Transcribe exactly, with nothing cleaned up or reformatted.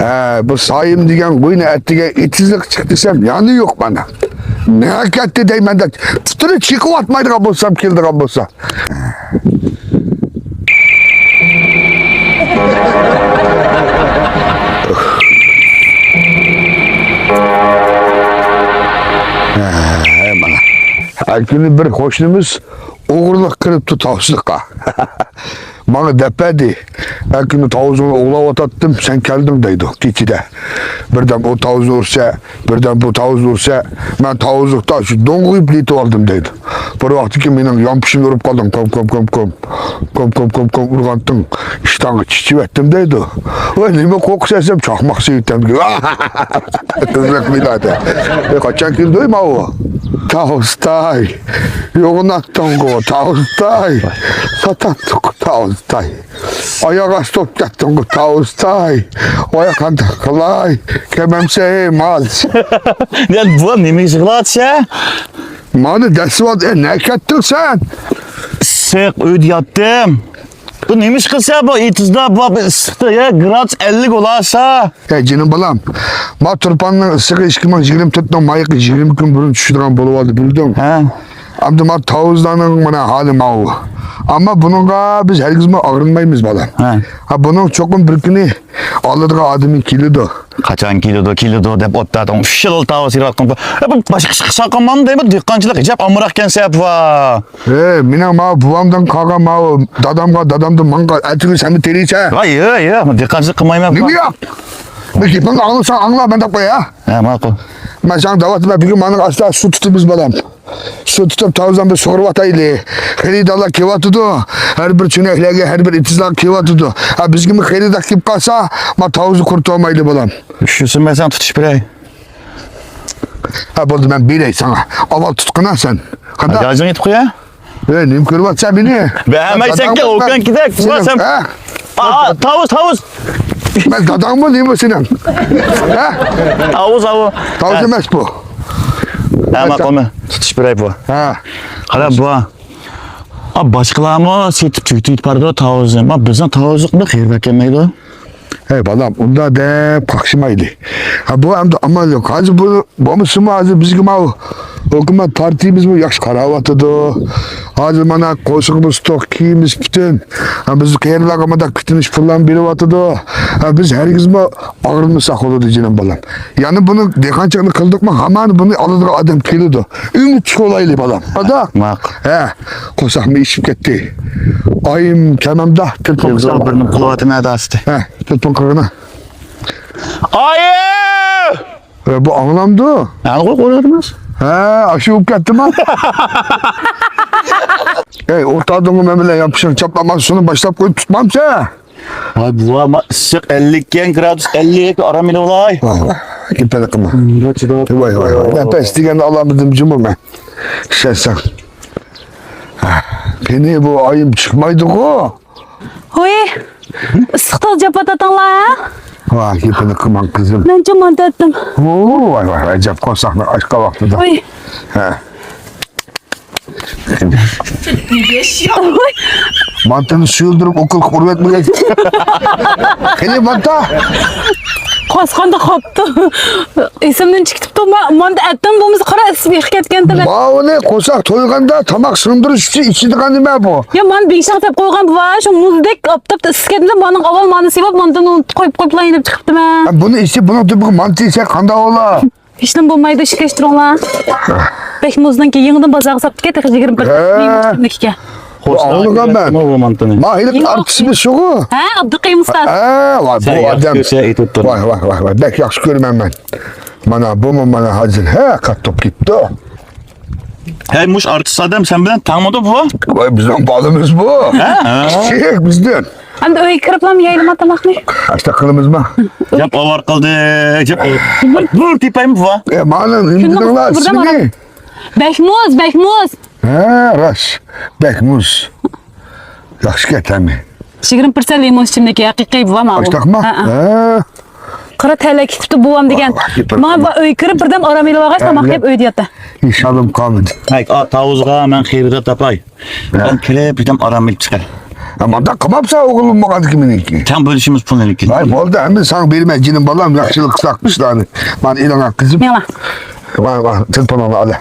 ھە، بۇ سايىم دېگەن غۇينى ئەتىگەن ئېتىزلىققا چىق دېسەم، يەنە يوق مانا. نېمە كەتتى دەيمەن-دە، پۇتىنى چېقىۋاتمايدىغان بولسام، كېلىدىغان بولسا. ھە، مانا. ھەر كۈنى بىر قوشنىمىز ئوغرىلىق كىرىپتۇ تاۋۇزلۇققا. ماڭا دەپ بەردى. ھەر كۈنى تاۋۇزۇڭنى ئوغلاۋاتاتتىم، سەن كەلدىڭ دەيدۇ كېچىدە. بىردەم ئۇ تاۋۇزنى ئۇرسا، بىردەم بۇ تاۋۇزنى ئۇرسا، مەن تاۋۇزلۇقتا شۇ دوڭغىيىپ يېتىۋالدىم دەيدۇ. بىر ۋاقىتتىن كېيىن مېنىڭ يانپۇشۇمنى ئۇرۇپ قالدىم. كوم، كوم، كوم، كوم. كوم، كوم، كوم، كوم ئۇرغانتىڭ ئىشتانغا چىچىۋەتتىم دەيدۇ. ۋاي، نېمە قورقۇش دېسەم، چاقماق سېۋىتەمدىكەن. قىزىق بىلادە. ئەي، قاچان كېلىدۇ ماۋۇ؟ تاۋۇزتاي. يوغىناتتىڭغۇ، تاۋۇزتاي. ساتاتتىڭغۇ، تاۋۇزتاي. ئاياغ ئاستى بولۇپ كەتتىڭغۇ، تاۋۇزتاي. ۋاي، قانداق قىلاي؟ كەمەمسە، ئەي، مال. يا، بۇ نېمە ئىش قىلاتسە؟ مانا دەسسىۋات، ئە، نە كەتتىڭ سەن؟ ئىسسىق، ئۆيدە ياتتىم. بۇ نېمە ئىش قىلسا بۇ ئېتىزدا، بۇ، بۇ ئىسسىقتا، يا، گرادۇس ئەللىك بولسا. ئەي جېنىم بالام، ما تۇرپاننىڭ ئىسسىقى ئىككى مىڭ يىگىرمە تۆتنىڭ مايىغا يىگىرمە كۈن بۇرۇن چۈشىدىغان بولۇۋالدى، بىلدىڭ؟ ھە. ئەمدى ما تاۋۇزلارنىڭ مانا ھالى ماۋۇ. ئەمما بۇنىڭغا بىز ھەرگىزمۇ ئاغرىنمايمىز، بالام. ھە. ھە، بۇنىڭ چوقۇم بىر كۈنى ئالىدىغان ئادىمى كېلىدۇ. قاچان كېلىدۇ، كېلىدۇ دەپ ئوتتۇراتتىڭ. ئۈچ يىل تاۋۇز يۈرۈۋاتقان. ھە، بۇ باشقا ئىش قىلساقمۇ دەيمەن، دېھقانچىلىق ئەجەب ئامراق ئىكەن سەپ ۋا. ھەي، مېنىڭ ماۋۇ بوۋامدىن قالغان ماۋۇ دادامغا، دادامدىن ماڭا ئەتىگۈن سەنمۇ تېرىيسەن. ۋاي، ياق، ياق، دېھقانچىلىق قىلمايمەن. نېمە ياق؟ بىر گېپىڭنى ئاڭلىساڭ ئاڭلا، مەن دەپ قوياي. ھە، ماقۇل. مەن ساڭا دەۋاتىمەن، بۈگۈن مانا ئاستا سۇ تۇتىمىز، بالام. سۇ تۇتۇپ، تاۋۇزدىن بىر سۇغۇرۇۋاتايلى. خېرىدارلار كېلىۋاتىدۇ. ھەر بىر چۆنەكلەرگە، ھەر بىر ئېتىزلارغا كېلىۋاتىدۇ. ھە، بىزگىمۇ خېرىدار كېلىپ قالسا، ما تاۋۇزنى قۇرۇتۇۋالمايلى، بالام. شۇسىمۇ ساڭا تۇتۇش بېرەي. ھە، بولدى، مەن بېرەي ساڭا. ئاۋۋال تۇتقىنا سەن. قانداق؟ ھاجاجىڭ يېتىپ قويا. ئەي، نېمە كۆرۈۋاتىسەن مېنى؟ بەھەمەي سەنكى، ئوكەن كېدەك، سېنىڭ، ھە؟ ئا، تاۋۇز، تاۋۇز. مەن داداڭمۇ نېمە سېنىڭ؟ ھە؟ تاۋۇز، تاۋۇز. تاۋۇز ئەمەس بۇ. ھە، ماقۇلمۇ؟ تۇتۇش بېرەي بۇ. ھە. قارا بۇ. ئا، باشقىلارمۇ سېتىپ تۈگىتىپ بارىدۇ تاۋۇزنى. ما بىزنىڭ تاۋۇزلۇقنى خېرىدار كەلمەيدۇ. ھەي، بالام، ئۇنداق دەپ قاقشىمايلى. ھە، بۇ ئەمدى ئامال يوق. ھازىر بۇ بولمىسىمۇ، ھازىر بىزگە ماۋۇ ھۆكۈمەت پارتىيىمىزمۇ ياخشى قاراۋاتىدۇ. ھازىر مانا قورسىقىمىز توق، كىيىمىمىز پۈتۈن. ھە، بىز قېرىلارغا مۇنداق كۈتۈنۈش پۇللارنى بېرىۋاتىدۇ. ھە، بىز ھەرگىزمۇ ئاغرىنمىساق بولىدۇ، جېنىم بالام. يەنى بۇنى دېھقانچىلىقنى قىلدۇقمۇ، ھامان بۇنى ئالىدىغان ئادەم كېلىدۇ. ئۈمىدچان بولايلى، بالام. قانداق؟ ماقۇل. ھە، قورساقمۇ ئېچىپ كەتتى. ئايىم كەلمەمدۇ؟ تېلېفون قىلسام. بىرنى قىلىۋاتىمەن، ئەداسىتى. ھە، تېلېفون قىلغىنا. ئايىم! ئە، بۇ ئاڭلامدۇ؟ ئاڭلىغۇ قويۇۋاتىمىز. ھە، ئاشۇ بولۇپ كەتتىما؟ ئەي، ئولتۇردۇڭغۇ مەن بىلەن يانپۇشۇڭ چاپلاماس، شۇنى باشلاپ قويۇپ تۇتمامسەن؟ ۋاي، بۇ ما ئىسسىق ئەللىك ئىكەن، گرادۇس ئەللىك، ئارام ئېلىۋالاي. ۋاي، ۋاي، گېپىنى قىلما. ۋاي، ۋاي، ۋاي. نەپەس دېگەننى ئالالمىدىم جۇمۇ مەن. ئىشەنسەڭ. قېنى بۇ ئايىم چىقمايدىغۇ؟ ھوي، ئىسسىقتا جاپاتاتىڭلار، ھە؟ ۋاي، گېپىنى قىلماڭ، قىزىم. مەنچۇ مانتا ئەتتىم. ۋاي، ۋاي، ۋاي، ئەجەب قورساقنى ئاچقان ۋاقتىدا. ھوي. ھە. ھوي. مانتىنى سۈيۈلدۈرۈپ، ئوكۇل قىلىپ ئۇرۇۋەتمىگەن. قېنى مانتا؟ قاسقاندا قاپتۇ. ئېسىمدىن چىقىپتۇ. ما-، مانتا ئەتتىم، بولمىسا قارا ئىسسىپ يېقىپ كەتكەنتىم. ماۋۇنى قورساق تويغاندا تاماق سىڭدۈرۈش ئۈچۈن ئىچىدىغان نېمە بۇ؟ يا، مانا بېشىڭ دەپ قويغان بۇ، شۇ مۇزدەك ئاپتاپتا ئىسسىپ كەتكەندە، مانىڭ ئاۋۋال مانىسى بار، مانتىنى ئۇنتۇپ قويۇپ، قويۇپلا يېنىپ چىقىپتىمەن. ھە، بۇنى ئىچىپ، بۇنىڭ تۈپىگە مانتا يېسەك قانداق بولا؟ ھېچنېمە بولمايدۇ، ئىشكەش تۇرۇڭلار. بەكمۇزنىڭكى يېڭىدىن بازارغا ساپتىكەن، تېخى يىگىرمە بىر ھە. ئىكەن. بۇ ئاڭلىغان مەن. بۇ مانتىنى. ما ھېلىقى ئارتىسىمىز شۇغۇ. ھە، ئابدۇقەيۇم ئۇستاز. ھە، ۋاي، بۇ ئادەم. ۋاي، ۋاي، ۋاي، بەك ياخشى كۆرىمەن مەن. مانا بۇمۇ مانا ھازىر، ھە، قاتتىق كېتىپتۇ. ھەي، مۇش ئارتىس ئادەم سەن بىلەن تەڭمىدۇ بۇ؟ ۋاي، بىزنىڭ بالىمىز بۇ. ھە؟ كىچىك بىزدىن. ئەمدى ئۆيگە كىرىپلا يەيلىما تاماقنى؟ ئاشتا قىلىمىزما؟ جاپ ئاۋار قىلدى، جاپ ئاۋار. بۇر تېپەيمۇ بۇ؟ ئە، مانا، شۇنداق ئىندىدىڭلار، بىردەم ئىسمىنى؟ بەكمۇز، بەكمۇز. ھە، راست، بەكمۇز. ياخشىكەن تەمى. يىگىرمە پىرسەنت لىمون ئىچىملىكى، ھەقىقىي بوۋام ئاۋۇ. ئاشتاقما؟ ھە، ھە. ھە. قارا تەلە كېتىپتۇ بوۋام دېگەن. ۋاھ، ۋاھ، يېپىر. مانا ئۆيگە كىرىپ بىردەم ئارام ئېلىۋالغاچ، ھە، تاماق يەپ ئۆيدە ياتتى. ھېچ ھالىم قالمىدى. ھەي، ئا، تاۋۇزغا مەن خېرىدار تاپاي. ھە. مەن كىرىپ بىردەم ئارام ئېلىپ چىقاي. ھە، مانداق قىلماپسەن ئوغلۇم بولغاندىكىن مېنىڭكى. تەڭ بۆلۈشىمىز پۇلنىڭكى. ۋاي، بولدى، ئەمدى ساڭا بېرىمەن جېنىم بالام، ياخشىلىق قىلساق ئىشلارنى. مانا ئېلىڭا قىزىم. مېڭە. ۋاي، ۋاي، تېلېفونۇڭنى ئال.